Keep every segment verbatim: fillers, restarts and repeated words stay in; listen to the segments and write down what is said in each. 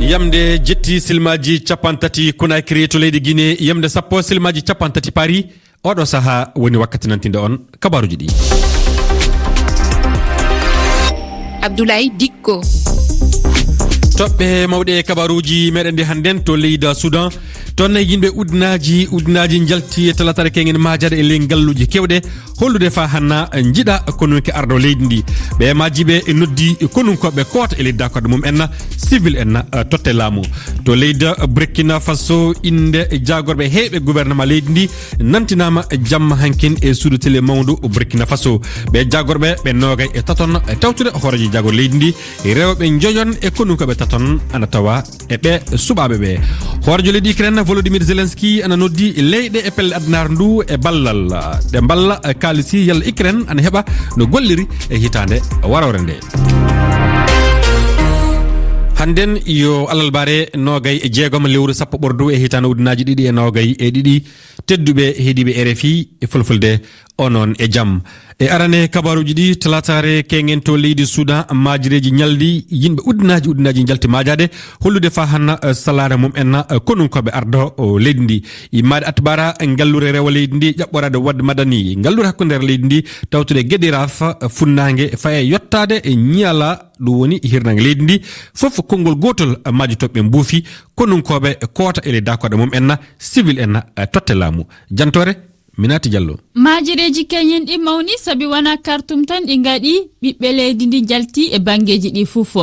Yamde jetti silmaaji cappanɗe tati Conakry to leydi Guinée, yamde sappo silmaaji cappanɗe tati Paris. Oɗo saha woni wakkati nantinde on kabaruji ɗi. Abdoulaye Dikko. Toɓɓe mawɗe e kabaruji meɗen ɗi hannden to leydi Soudan. Toon ne yimɓe uddinaaji, uddinaaji njalti e talataare keŋŋen maajaade e ley ngalluuji kewɗe. Hollude faa hanna njiɗa konunke ardo leydi ndi. Ɓe maaji ɓe e noddi konunkooɓe koota e ley daakorde mum en, civil en, eh, totte laamu. To leydi Burkina Faso, innde jaagorɓe heyɓe gouvernement leydi ndi nantinaama jamma hankin e suudu tele mawndu Burkina Faso. Ɓe jaagorɓe ɓe noogay e taton e tawtude hooreejo jaagorɓe leydi ndi, rewɓe njoyon e konunkooɓe taton ana tawa e ɓe suɓaaɓe ɓe. Hooreejo leydi Ukraine Volodymyr Zelensky ana noddi leyɗe e pelle addunaare ndu e ballal ɗe mballa kaalisi yalla Ukraine ana heɓa no golliri e hitaande warore nde. Hannden yo alarbaare noogay e jeegom lewru sappo ɓordu e hitaande uddinaaji ɗiɗi e noogay e ɗiɗi. Tedduɓe heɗiiɓe R F I e Fulfulde, onon e jam. E arane kabaruuji ɗi, talataare keŋŋen to leydi Sudan, maajireeji ñalɗi, yimɓe uddinaaji uddinaaji njalti maajaade, hollude faa hanna, eh, salaare mum en, eh, konunkooɓe ardo, o, leydi ndi. Immaade Atbara, ngallure rewo leydi ndi, ƴaɓɓoraade waɗde madani, ngallure hakkundeere leydi ndi, tawtude Gediraf, eh, funnaange, faye yottaade e Ñiala, ɗum woni hirnaange leydi ndi, fof konngol gootol, eh, maajotooɓe mbuufi, konunkooɓe koota e ley daakorde mum en, civil en, eh, totte laamu. Jantoore, Minati Diallo. Maajireeji keñen ɗi mawni sabi wonaa Kartum tan ɗi ngaɗi, ɓiɓɓe leydi ndi njalti e banngeeji ɗi fof.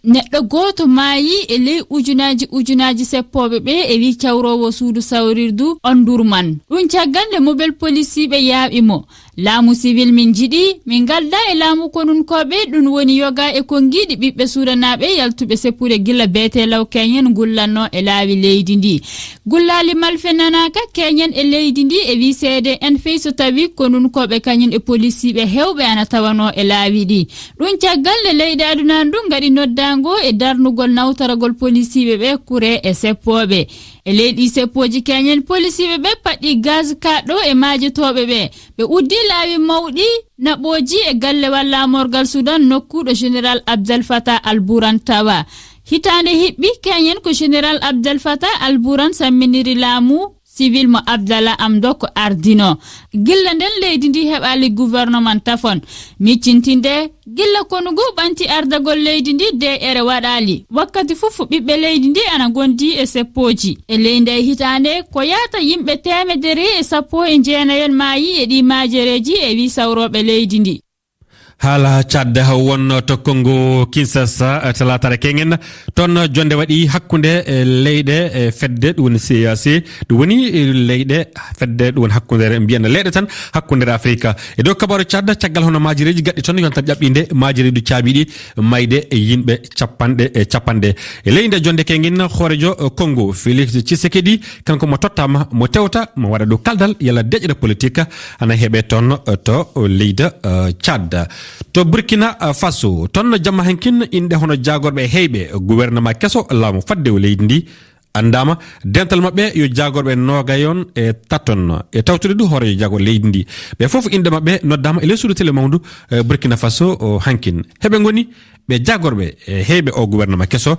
Neɗɗo gooto maayi e ley ujunaaji ujunaaji seppooɓe ɓe, e wi cawroowo suudu sawrirdu Ondurman. Ɗum caggal nde mobel polisiiɓe yaaɓi mo. Laamu sivil min njiɗi, min ngalda e laamu konunkooɓe, ɗum woni yoga e konngiiɗi ɓiɓɓe suudanaaɓe yaltuɓe seppude gila beetee law keñen ngullanno e laawi leydi ndi. Gullaali malfe nanaaka keñen e leydi ndi e wi seede en fey so tawi konunkooɓe kañum e polisiiɓe heewɓe ana tawanoo e laawi ɗi. Ɗum caggal nde leyɗe aduna ndu ngaɗi noddaango e darnugol nawtoragol polisiiɓe ɓe kure e seppooɓe. E ley ɗi seppooji keñen, polisiiɓe ɓe paɗɗi gaz kaɗɗo e maajotooɓe ɓe. Ɓe uddi laawi mawɗi naɓooji e gallewal laamorgal Sudan nokkuuɗo Général Abdel Fattah al-Burhan tawa. Hitaande hiɓɓi keñen ko Général Abdel Fattah al-Burhan samminiri laamu sivil mo Abdallah Hamdok ardino. Gilla nden leydi ndi heɓaali gouvernement tafon. Miccintinde, gilla konu ngu ɓanti ardagol leydi ndi, deeƴere waɗaali. Wakkati fof ɓiɓɓe leydi ndi ana ngondi e seppooji. E ley nde hitaande, ko yaata yimɓe teemedere e sappo e jeenayon maayi e ɗi maajereeji e wi sawrooɓe leydi ndi. Haala Tchad wonno to Congo Kinshasa, eh, talaataare keñen. Toon jonde waɗi hakkunde, eh, leyɗe, eh, fedde, ɗum woni C E E A C, ɗum woni, eh, leyɗe fedde, ɗum woni hakkunde, mbiyen leyɗe tan, hakkunde Afrika. E dow kabaru Tchad, caggal hono maajireeji gaɗɗi toon, yonta ƴaɓɓinde maajireeji caabiɗi mayde e yimɓe capanɗe e capanɗe. E ley nde jonde keñen, hooreejo, eh, Congo, Félix Tshisekedi, kanko mo tottaama, mo tewta, mo waɗa ɗo kaldal, yalla deƴƴere politik ana heɓe toon, eh, to leydi, eh, Tchad. To Burkina, eh, Faso, toon no jamma hankin inɗe hono jaagorɓe heyɓe gouvernement keso laamu faddewu leydi ndi anndaama. Dental maɓɓe yo jaagorɓe noogayon e taton e tawtude du hooreejo jaagorɓe leydi ndi. Ɓe fof inɗe maɓɓe noddaama e ley suudu tele mawndu, eh, Burkina Faso o hankin. Heɓe ngoni ɓe jaagorɓe, eh, heyɓe o gouvernement keso,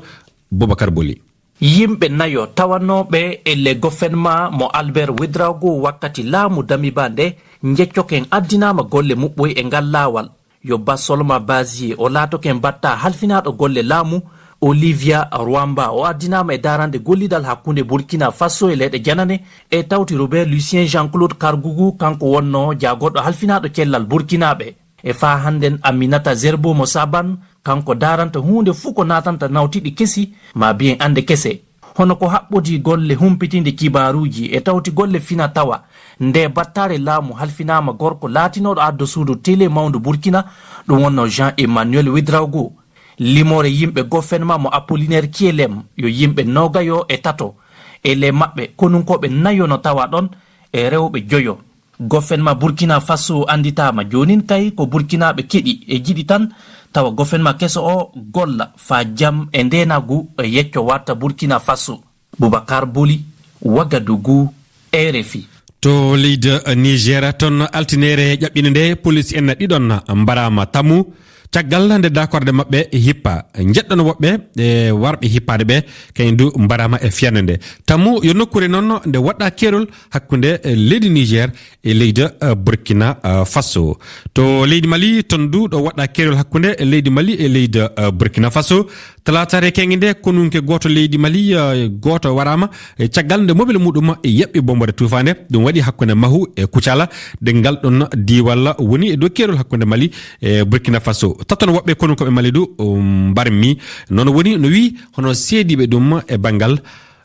Boubacar Boli. Yimɓe nayo tawanooɓe e le gouvernement mo Albert Ouedraogo wakkati laamu Damiba nde, njeccoken addinaama golle muɓɓoy e ngal laawal. Yo Basolma Bazie o laatoken batta halfinaaɗo golle laamu, Olivia Rwamba o addinaama e daarande gollidal hakkunde Burkina Faso e leyɗe janane, e tawti Robert Lucien Jean-Claude Kargougou, kanko wonno jaagorɗo halfinaaɗo cellal Burkinaaɓe. E faa hannden Aminata Zerbo mo Saban, kanko daaranta huunde fuu ko naatanta nawtiɗi kesi, maa biyen annde kese. Hono ko haɓɓodii golle humpitiinde kibaaruuji e tawti golle fina tawa, nde battaare laamu halfinaama gorko laatinooɗo addo suudu tele mawndu Burkina, ɗum wonno Jean Emmanuel Ouedraogo. Limoore yimɓe gouvernement mo Apollinaire Kielem yo yimɓe noogayo e tato. E ley maɓɓe, konunkooɓe nayo no tawa ɗon e rewɓe joyo. Gouvernement Burkina Faso annditaama joonin kay ko Burkinaaɓe keɗi e jiɗi tan tawa gouvernement keso o golla faa jam e ndeenaagu e yecco warta Burkina Faso. Boubacar Boli, Ouagadougou, R F I. To leydi Niger, toon altineere ƴaɓɓinde nde, police en ɗiɗon mbaraama tamu. Caggal nde dakorde maɓɓe hippa, njeɗɗon woɓɓe e warɓe hippaade ɓe, kañum du mbaraama e fiyannde nde. Tammu yo nokkuure noon nde waɗɗa keerol hakkunde, eh, leydi Niger e leydi, eh, Burkina, eh, Faso. To leydi Mali, toon du ɗo waɗɗa keerol hakkunde leydi Mali e leydi, eh, Burkina Faso. Talaataare keeŋe nde, konunke gooto leydi Mali, eh, gooto waraama, eh, caggal nde mobile muɗum yaɓɓi bombore tuufaande. Ɗum waɗi hakkunde Mahu e Kucala, ɗe ngal ɗon diiwal woni e dow keerol hakkunde Mali e Burkina Faso. Totton woɓɓe konunkooɓe Mali du, um, mbarmi. Noon woni no wiyi hono seediiɓe ɗum e banngal,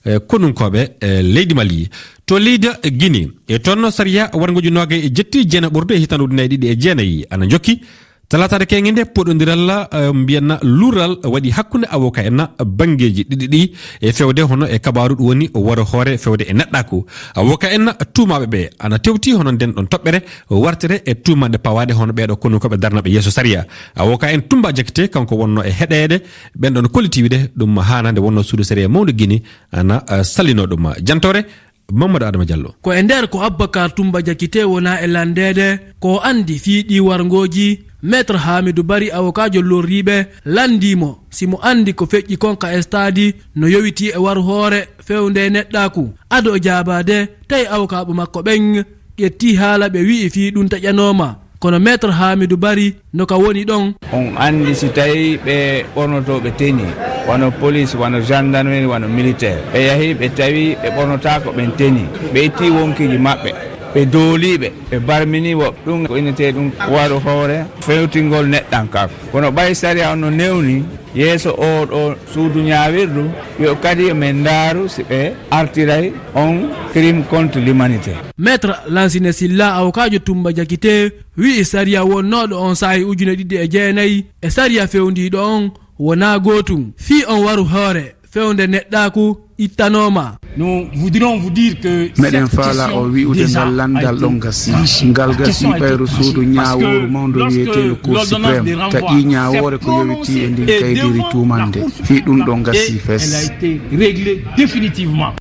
eh, konunkooɓe, eh, leydi Mali. To leydi Guinée, e toon sariya warngooji noogay e jetti jeena ɓurdu e hitaande ujunnaji ɗiɗi e jeenayi ana jokki. Talaataare keeŋe nde, poɗondiral, eh, mbiyanna luural waɗi hakkunde avocat en banngeeji ɗiɗi ɗi e fewde hono e kabaaru ɗum woni waro hoore fewde e neɗɗaaku. Avocat en tuumaaɓe ɓe ana tewti hono nden ɗon toɓɓere wartere e tuumaande pawaaɗe hono ɓeeɗo konunkooɓe darnaɓe yeeso sariya. Avocat en Tumba Jakite kanko wonno e heɗeede ɓen ɗon kolliti wiide ɗum haanaa nde wonno suudu sariya mawndo Guinée ana, eh, sallinoo ɗum. Jantoore Mamadou Adama Diallo. Ko e nder ko Abubakar Tumba Jakite wona e lanndeede, ko o anndi fii ɗii warngooji, Maître Hamidou Bari, awokaajo lorriiɓe, lanndii mo si mo anndi ko feƴƴi kon ka estaadi no yowitii e war hoore fewnde e neɗɗaaku. Ado o jaabaade, tawi awokaaɓe makko ɓen ƴettii haala ɓe wi'i fii ɗum taƴanooma. Kono Maître Hamidou Bari no ka woni ɗon. On anndi si tawi ɓe ɓornotooɓe teni, wano police, wano gendarmerie, wano militaire, ɓe yahi ɓe tawi ɓe ɓornotaako ɓen teni, ɓe itti wonkiiji maɓɓe, ɓe dooliiɓe, ɓe barmini woɓɓe. Ɗum ko innetee ɗum waru hoore fewtingol neɗɗankaaku. Kono ɓay sariya on no newni, yeeso oo ɗoo suudu ñaawirdu, yo kadi men ndaaru si ɓe artiray on crime contre l'humanité. Maître Lansine Silla, awokaajo Tumba Jakite, wi'i sariya wonnooɗo on saa'i ujune ɗiɗi e jeenayi e sariya fewndiiɗo on wonaa gootum. Fii on waru hoore fewnde neɗɗaaku ittanooma. Nous voudrions vous dire que cette question déjà a été réglée définitivement. Meɗen faala o wi'ude ngal lanndal ɗon gasii. Ngal gasii ɓayru suudu ñaawooru mawndo wi'eteeɗo Cour suprême. Taƴii ñaawoore ko yowitii e ndin kaydiri tuumannde. Fii ɗum ɗon gasii fes.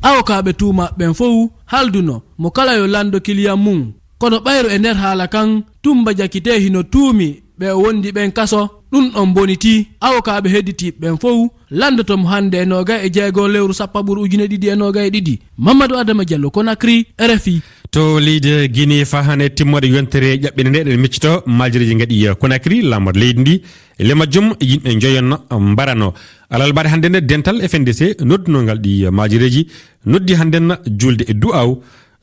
Awokaaɓe tuumaaɓe ɓen fow halduno mo kala yo lanndo kiliyan mum. Kono ɓayru e nder haala kan, Tumba Jakite hino tuumi ɓe o wondi ɓen kaso, ɗum ɗon bonitii. Awokaaɓe hedditiiɓe ɓen fow lanndoto mo hannde e noogay e jeego lewru sappaɓuru ujune ɗiɗi e noogay e ɗiɗi. Mamadou Adama Diallo, Conakry, R F I. To leydi Guinée, faa hannde timmoode yontere ƴaɓɓinde nde, eɗen miccito maajireeji ngaɗi Conakry, laamorɗo leydi ndi. E le majjum, yimɓe njoyon mbarano. Alarba hannde nde, dental F N D C noddunoo ngal ɗi maajireeji, noddi hannde juulde e du'aaw,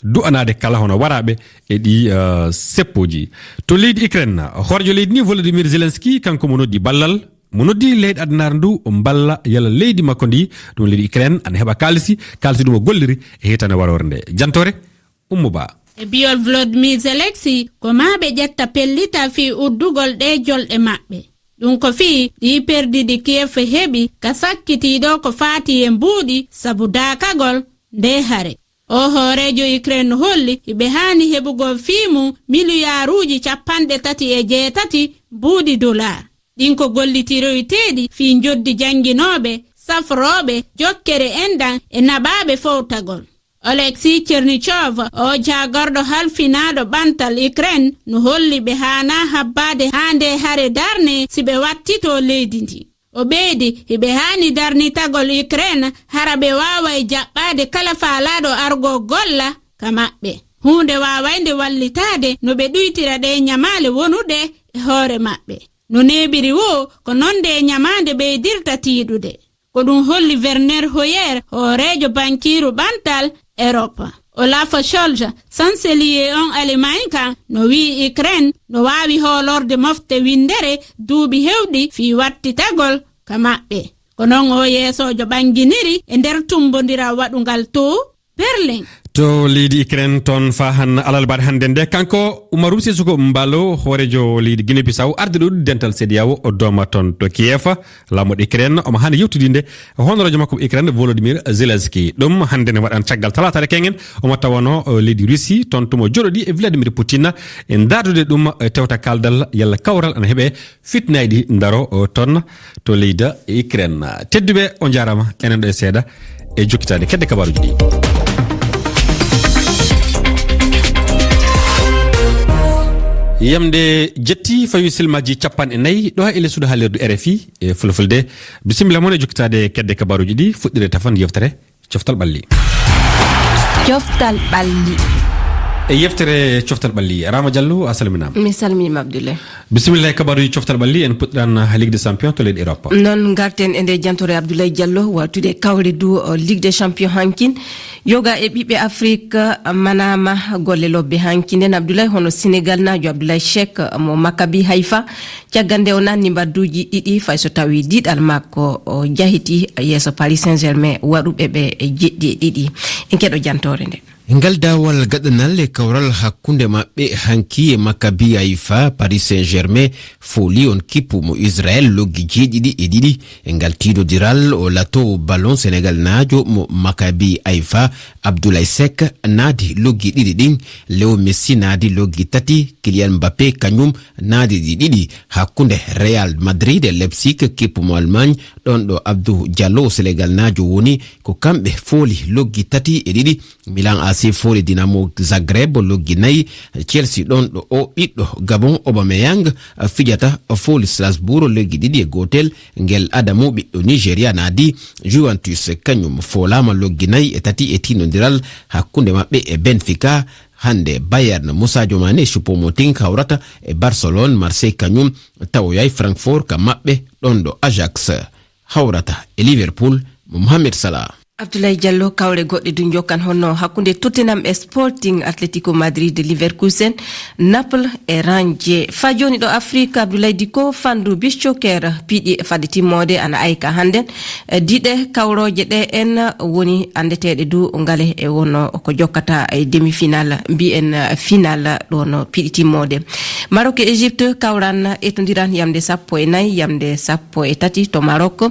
du'anaade kala hono waraaɓe e ɗi, eh, seppooji. To leydi Ukraine, hooreejo leydi ndi Volodymyr Zelensky, kanko mo noddi ballal, mo noddi leyɗe addunaare ndu mballa yalla leydi makko ndi, ɗum leydi Ukraine, ana heɓa kaalisi, kaalisi ɗum o golliri e hitaande waroore nde. Jantoore Ummu Ba. E bi'ol Volodymyr Zelensky, ko maa ɓe ƴetta pellital fii uddugol ɗee jolɗe maɓɓe. Ɗum ko fii ɗii perdi ɗi Kiev heɓi ka sakkitiiɗo ko faati e mbuuɗi sabu daakagol ndee hare. Oo hooreejo Ukraine holli hiɓe haani heɓugol fii mum miliyaaruuji cappanɗe tati e jeetati mbuuɗi dollar. Ɗin ko gollitiroyteeɗi fii njoddi jannginooɓe, safrooɓe, jokkere enɗan e naɓaaɓe fowtagol. Oleksiy Chernyshov, oo jaagorɗo halfinaaɗo ɓantal Ukraine, no holli ɓe haanaa habbaade haa ndee hare darnee si ɓe wattitoo leydi ndin. O ɓeydi, hiɓe haani darnitagol Ukraine hara ɓe waaway jaɓɓaade kala faalaaɗo argoo golla ka maɓɓe. Huunde waawaynde wallitaade no ɓe ɗuytira ɗee ñamaale wonuɗe e hoore maɓɓe. No neeɓiri woo, ko non ndee ñamaande ɓeydirta tiiɗude. Ko ɗum holli Werner Hoyer, hooreejo bankiiru ɓantal Erop. Olaf Scholz, sanseliyee on Alemañ kan, no wi'i Ukraine no waawi hoolorde mofte winndere duuɓi heewɗi fii wattitagol ka maɓɓe. Ko non oo yeesoojo ɓannginiri e nder tummbondiral waɗungal to Berlin. To leydi Ukraine toon faa han alarba hannde nde, kanko Umaru Sissoco Embaló, hooreejo leydi Guinée Bissau, ardiiɗo dental CEDEAO, o dooma toon to Kiev. Laamorɗo Ukraine omo haani yewtidinde honoraajo makko Ukraine Volodymyr Zelensky. Ɗum hannde ne waɗan caggal talaataare keeŋen, omo tawanoo, eh, leydi Russie, toon tumo jooɗoɗi e Vladimir Putin e ndaardude ɗum, eh, tewta kaaldal yalla kawral ana heɓe fitnaaji ɗi ndaro, o, toon to leydi Ukraine. Tedduɓe, on njaaraama, enen ɗo e seeɗa e jokkitaade kedde kabaaruuji ɗi. Yamde jetti fawi silmaaji capanɗe nayi ɗo e leydi haalirdu R F I e Fulfulde. Bisimilla mon e jokkitaade kedde kabaaruuji ɗi fuɗɗire tafon yewtere Coftal Ɓalli. Coftal Ɓalli. E yewtere Coftal Ɓalli, Rama Diallo, a salminaama. Mi salminiima, Abdoulaye. Bisimilla e kabaaruuji Coftal Ɓalli, en puɗɗiran Ligue des Champions to leydi Europe. Noon ngarten e nde jantore Abdoulaye Diallo, wawtude kawle du, o, Ligue des Champions hankin. Yoga e ɓiɓɓe Afrik, manaama golle lobbe hanki nden, Abdoulaye, hono Senegal naajo Abdoulaye Cheikh mo Maccabi Haifa. Caggal nde o nanni mbadduuji ɗiɗi, fay so tawii diɗal makko o jahiti yeeso Paris Saint-Germain, waɗuɓe ɓe jeɗɗi e ɗiɗi. En keɗo jantoore nde. E ngal daawal gaɗanal e kawral hakkunde maɓɓe hanki e Maccabi Haifa, Paris Saint-Germain fooli on kippu mo Israël loggi jeeɗiɗi e ɗiɗi. E ngal tiidodiral o lato ballon Senegal naajo mo Maccabi Haifa, Abdoulaye Seck naadi loggi ɗiɗi ɗin, Leo Messi naadi loggi tati, Kylian Mbappé kañum naadi ɗi ɗiɗi. Hakkunde Real Madrid e Leipzig, kippu mo Allemagne, ɗon ɗo Abdou Diallo, Senegal naajo woni, ko kamɓe fooli loggi tati e ɗiɗi. Milan A C fooli Dinamo Zagreb loggi nayi. Chelsea ɗon ɗo o ɓiɗɗo Gabon Aubameyang fijata fooli Strasbourg loggi ɗiɗi e gootel. Ngel Adamu ɓiɗɗo Nigeria naadi. Juventus kañum foolaama loggi nayi e tati e tiinodiral hakkunde maɓɓe e Benfica. Hannde Bayern Moussa Diomane Choupo-Moting hawrata e Barcelone. Marseille kañum tawoyay Francfort ka maɓɓe ɗon ɗo Ajax hawrata e Liverpool mo Mohamed Salah. Abdoulaye Diallo, kawle goɗɗe du njokkan hono hakkunde Tottenham e Sporting, Atletico Madrid, Leverkusen, Naples e Rangers. Fa jooni ɗo Afrique, Abdoulaye Dicko, fandu beach soccer piɗi fadde timmoode ana ayka hannden. Eh, diɗe kawrooje ɗe en woni anndeteeɗe du ngale e wono ko jokkata e demi-finale, mbiyen, eh, finale ɗo no piɗi timmoode. Maroc e Égypte kawran etondiran yamde sappo e nayi, yamde sappo e tati to Maroc.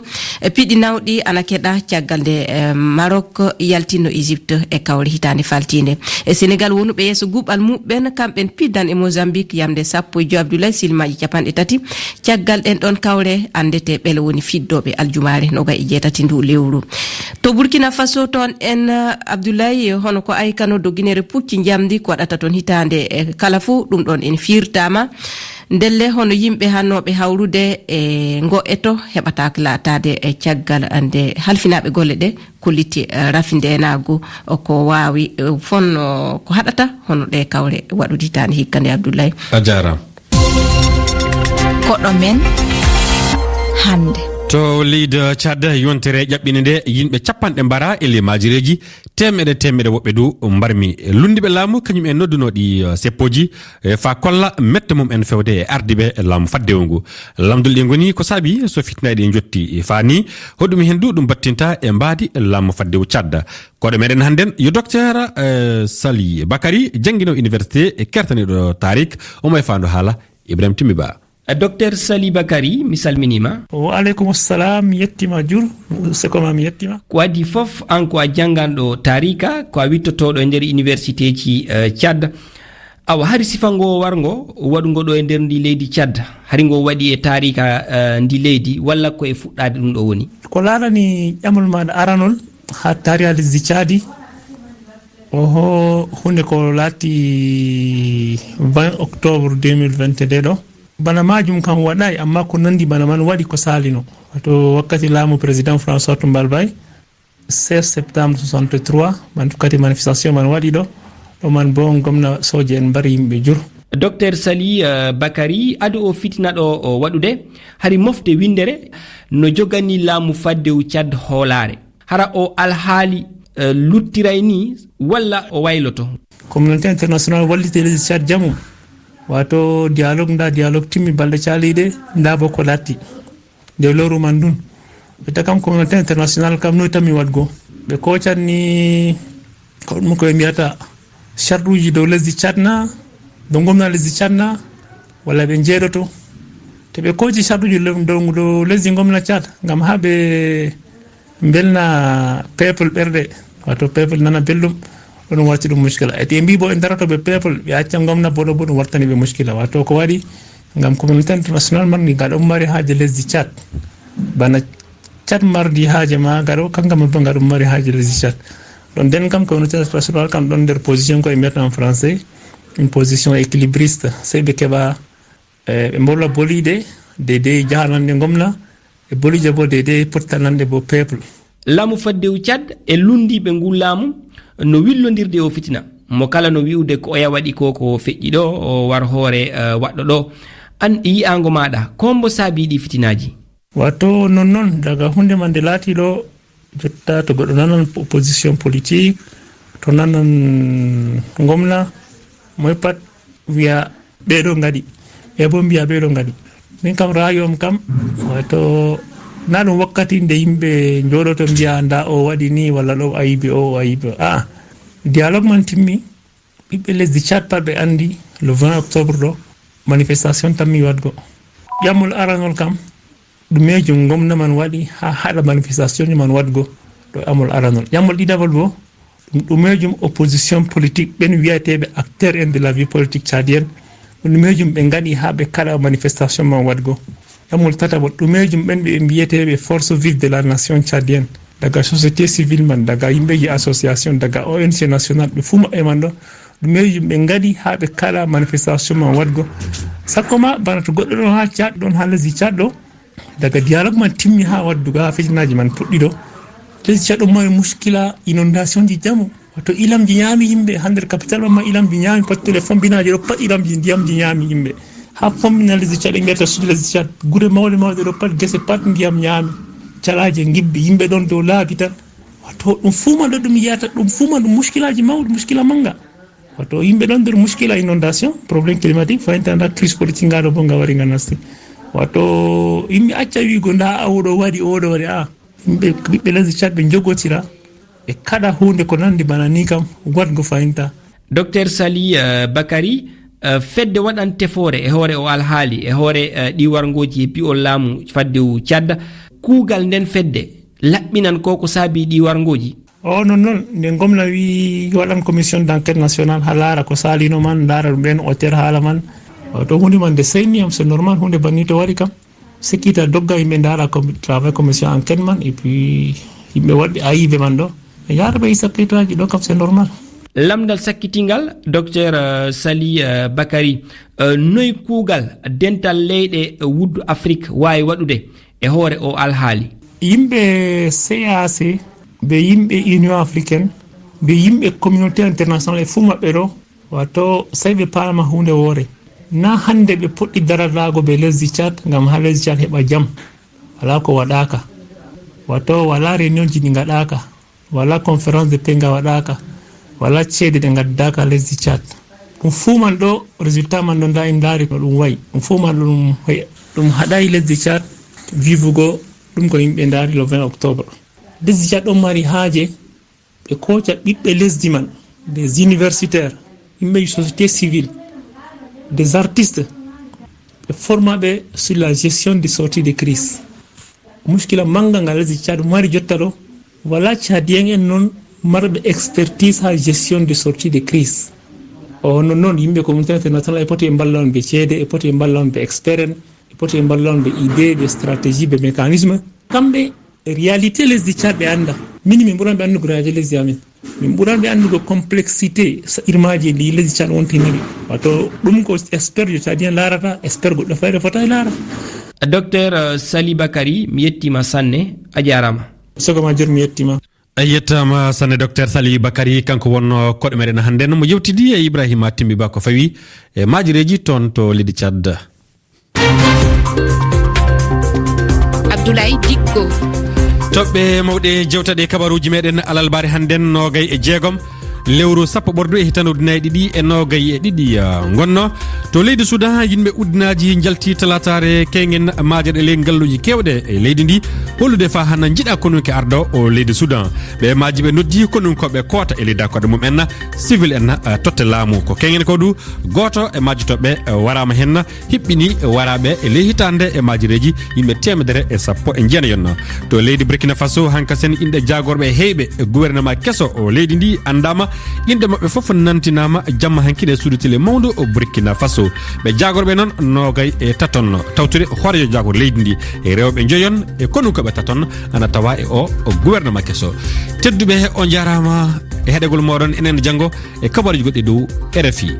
E piɗi nawɗi ana keɗa caggal nde, eh, Maroc yaltino Égypte e kawle hitaande faltiinde. E Sénégal wonuɓe yeeso guɓal muɓɓen, kamɓen piddan e Mozambique yamde sappo e joy Abdoulaye silmaji capanɗe tati. Caggal ɗen ɗon kawle anndete ɓele woni fiddooɓe aljumaare nogay e jeetati ndu lewru. To Burkina Faso toon en, eh, Abdoulaye, hono ko aykano doginere pucci njamndi ko waɗata toon hitaande, eh, kala fof, ɗum ɗon en fiirtaama. Ndelle hono yimɓe hannooɓe hawrude e ngo eto heɓataake laataade e caggal nde halfinaaɓe golle ɗe kolliti, eh, rafi ndeenaagu ko waawi, eh, fonno ko haɗata hono ɗe kawle waɗude hitaande hikka nde, Abdoulaye. A jaaraama. Koɗo men hannde. To leydi Tchad, yontere ƴaɓɓini nde yimɓe capanɗe mbara e ley maajireeji, teemeɗe teemeɗe woɓɓe du mbarmi. Lunndiiɓe laamu kañum en noddunoo ɗi, eh, seppooji, eh, faa kolla mette mum en fewde e ardiiɓe laamu faddewu ngu. Lamndol ɗi ngoni ko saabi so fitinaaji ɗi njotti faa ni, hoɗum heen du ɗum battinta e mbaadi laamu faddewu Tchad. Koɗo meɗen hannden yo Docteur, eh, Sali Bakary, jannginoo université e kertaniiɗo tarik, omo e faandu haala Ibrahim Timmi Ba. Docteur Sali Bakary, mi salminiima. Wa aleykum salam, mi yettiima jur, seko ma mi yettiima. Ko adii fof, aan ko a jannganɗo taarika, ko a wiɗtotooɗo e nder universitéeji, eh, Tchad. Awa, hari sifa ngo warngo, waɗungo ɗo e nder ndi leydi Tchad, hari ngo waɗi e taarika, eh, ndi leydi, walla ko e fuɗɗaade ɗum ɗo woni? Ko laarani ƴamol maaɗa aranol, haa taariha lesdi Tchadi, oho, huunde ko laati vingt octobre deux mille vingt-deux ɗo. Bana maajum kam waɗaay, ammaa ko nanndi bana man waɗi ko saalino. Wato wakkati laamu président François Tombal Bay, seize septembre soixante-trois, man wakkati manifestation man waɗi ɗo, ɗo man boo gomna sooje en mbari yimɓe jur. Docteur Sali, eh, Bakary, ado o fitina ɗo o waɗude, hari mofte winndere no jogani laamu faddewu Tchad hoolaare. Hara o alhaali, eh, luttiray ni walla o wayloto? Communauté internationale walliti lesdi Tchad jamu. Wato dialogue, nda dialogue timmi balɗe caaliiɗe, nda bo ko latti. Nde lowru man ndun. Ɓe ta kam communauté internationale kam noy tammi waɗgo. Ɓe kocan ni ko ɗum ko ɓe mbiyata sharɗuuji dow lesdi Tchad na, dow gomna lesdi Tchad na, walla ɓe njeeɗoto. To ɓe koci sharɗuuji le-, dow, dow lesdi gomna Tchad, ngam haa ɓe mbelna peuple ɓerɗe, wato peuple nana belɗum, ɗum warti ɗum muskila. E to ɓe mbi bo ɓe daroto ɓe peuple, ɓe acca gomna bo ɗo bo ɗum wartani ɓe muskila. Wato ko waɗi ngam communauté international man nga ɗon mari haaje lesdi Tchad. Bana Tchad mardi haaje ma nga ɗo, kanga ma bo nga ɗon mari haaje lesdi Tchad. Ɗon den kam communauté international kam ɗon nder position ko e mbiyata en français, une position équilibriste, sey ɓe keɓa, eh, ɓe mbolla boliiɗe, de de jahanande ngomna, e boliiɗe bo de de pottanande bo peuple. Laamu faddewu Tchad e lunndiiɓe ngu laamu no willondirde o fitina. Mo kala no wi'ude ko oya waɗi ko, ko feƴƴi ɗo, o war hoore, eh, waɗɗo ɗo. An e yi'aango maaɗa, ko mbo saabii ɗi fitinaaji? Wato non non, daga hunde man nde laati ɗo, jotta to goɗɗo nanan opposition politique, to nanan ngomna, moy pat wiya ɓeɗo ngaɗi, ɓe bo mbiya ɓeɗo ngaɗi. Min kam ra'ayi am kam, wato na ɗum wakkati nde yimɓe njooɗoto mbiya nda o waɗi ni walla ɗo ayibi o, o ayibi o. A'a, dialogue man timmi, ɓiɓɓe lesdi Tchad pat ɓe andi le vingt octobre ɗo, manifestation tammi waɗgo. Ƴamol aranol kam, ɗumeejum ngomna man waɗi haa haɗa manifestation man waɗgo? Ɗo amol aranol. Ƴamol ɗiɗaɓol bo, ɗum ɗumeejum opposition politique ɓen wiyateeɓe acteur en de la vie politique tchadienne, ɗumeejum ɓe ngaɗi haa ɓe kaɗa manifestation man waɗgo? Ƴamol tataɓol, ɗumeejum ɓen ɓe mbiyeteeɓe force vive de la nation tchadienne, daga société civile man, daga yimɓeji association, daga O N G national, ɓe fuu maɓɓe man ɗo, ɗumeejum ɓe ngaɗi haa ɓe kaɗa manifestation man waɗgo? Sakko ma bana to goɗɗo ɗon haa Tchad, ɗon haa lesdi Tchad ɗo, daga dialogue man timmi haa waddugo haa fitinaaji man puɗɗi ɗo, lesdi Tchad ɗon mari muskila inondation ji jamu. Wato ilamji nyaami yimɓe, haa nder capital man ma ilamji nyaami, pat téléphone binaaje ɗo pat ilamji ndiyamji nyaami yimɓe. Haa fombina lesdi Tchad, ɓe mbiyata sud lesdi Tchad, gure mawɗe mawɗe ɗo pat, gese pat ndiyam nyaami, calaaje ngibbi, yimɓe ɗon dow laabi tan. Wato ɗum fuu man ɗo ɗum yiyata, ɗum fuu man ɗum muskilaaji mawɗi, muskila mannga. Wato yimɓe ɗon nder muskila inondation, problème climatique, fayinta nda crise politique nga ɗo bo nga wari nga nasti. Wato yimɓe acca wi'ugo nda oɗo waɗi, oɗo waɗi, a, yimɓe, ɓiɓɓe lesdi Tchad ɓe njogotira, ɓe kaɗa huunde ko nandi bana ni kam, waɗgo fayinta. Docteur Sali, eh, Bakary, eh, fedde waɗan tefoore e hoore o alhaali, e hoore, eh, ɗi warngooji e bi'ol laamu faddewu Tchad. Kuugal nden fedde laɓɓinan ko ko saabi ɗi warngooji? O non non, nde gomna wi waɗan commission d'enquête nationale, ha laara ko salino man, laara ɗum ɓen auteur haala man. Wato hunde man nde seyni am, c'est normal, hunde banni to waɗi kam. Sekkita dogga yimɓe ndaara com-, travail commission enquête man, et puis yimɓe waɗɓe ayibe man ɗo. Ɓe yaara ɓe sakkitaji ɗo kam, c'est normal. Lamndal sakkitingal, docteur, euh, Sali, euh, Bakary, euh, noy kuugal dental leyɗe wuddu Afrique waawi waɗude e hoore o alhaali? Yimɓe C A C, be yimɓe Union Africaine, be yimɓe communauté internationale e fuu maɓɓe ɗo, wato sey ɓe paama huunde woore. Na hannde ɓe puɗɗi daradago be lesdi Tchad, ngam haa lesdi Tchad heɓa jam. Walaa ko waɗaaka. Wato walaa réunion ji ɗi ngaɗaaka. Walaa conférence de paix nga waɗaaka. Walaa ceede ɗe ngaddaaka lesdi Tchad. Ɗum fuu man ɗo, résultat man ɗo, nda en ndaari no ɗum wayi. Ɗum fuu man ɗum, ɗum haɗaay lesdi Tchad vivugo ɗum ko yimɓe ndaari le vingt octobre. Lesdi Tchad ɗon mari haaje ɓe kooca ɓiɓɓe lesdi man, des universitaires, yimɓe société civile, des artistes, ɓe forma ɓe sur la gestion de sortie de crise. Muskila mannga nga lesdi Tchad mari jotta ɗo, wala Tchadien en non marɓe expertise ha gestion de sortie de crise. O non non, yimɓe communauté internationale e poti e mballa on be ceede, e poti e mballa on be expert en, e poti e mballa on be idée, be stratégie, be mécanisme. Kamɓe réalité lesdi Tchad ɓe annda. Min min ɓuran ɓe anndugo réalité lesdi amin. Min ɓuran ɓe anndugo complexité sa-, irmaaji ndi lesdi Tchad wontiniri. Wato ɗum ko expert jo Tchadien laarata, expert goɗɗo feere fota e laara. Docteur, euh, Sali Bakary, mi yettima sanne, a jaarama. Sego ma jur, mi yettima. A yettama sanne, Docteur Sali Bakary, kanko wonno koɗo meɗen hannde, no mo yewtidi e Ibrahima Timbi Ba ko fawi e maajireeji toon to leydi Tchad. Abdoulaye Dicko. Toɓɓe mawɗe jewtaɗe kabaruuji meɗen alarbaare hannden, noogay e jeegom lewru sappo ɓordu e hitande ujunnaji ɗiɗi e noogay e ɗiɗi, ah, ngonno. To leydi Sudan, yimɓe uddinaaji njalti talataare keyngen maajeɗe ley ngalluuji keewɗe e leydi ndi, hollude fa hana njiɗa konunke ardo o leydi Sudan. Ɓe maaji ɓe noddi konunkooɓe koota e leydaakooɗe mum en, civil en, ah, totte laamu. Ko keyngen ko du gooto e majjotooɓe, ah, waraama hen. Hiɓɓini waraaɓe e ley hitaande e maajireeji yimɓe teemedere e sappo e jeenayon. To leydi Burkina Faso, hankasen inɗe jaagorɓe e heyɓe e gouvernement keso o leydi ndi anndaama. Inɗe maɓɓe fof nantinaama jamma hanki e suudu tele mawndu o Burkina Faso. Ɓe jaagorɓe noon noogay e taton tawtude hooreejo jaagorɗo leydi ndi. E rewɓe njoyon e konunkooɓe taton ana tawa e o, o gouvernement keso. Tedduɓe, on njaaraama e heɗegol mooɗon. Enen janngo e kabaruuji goɗɗi dow R F I.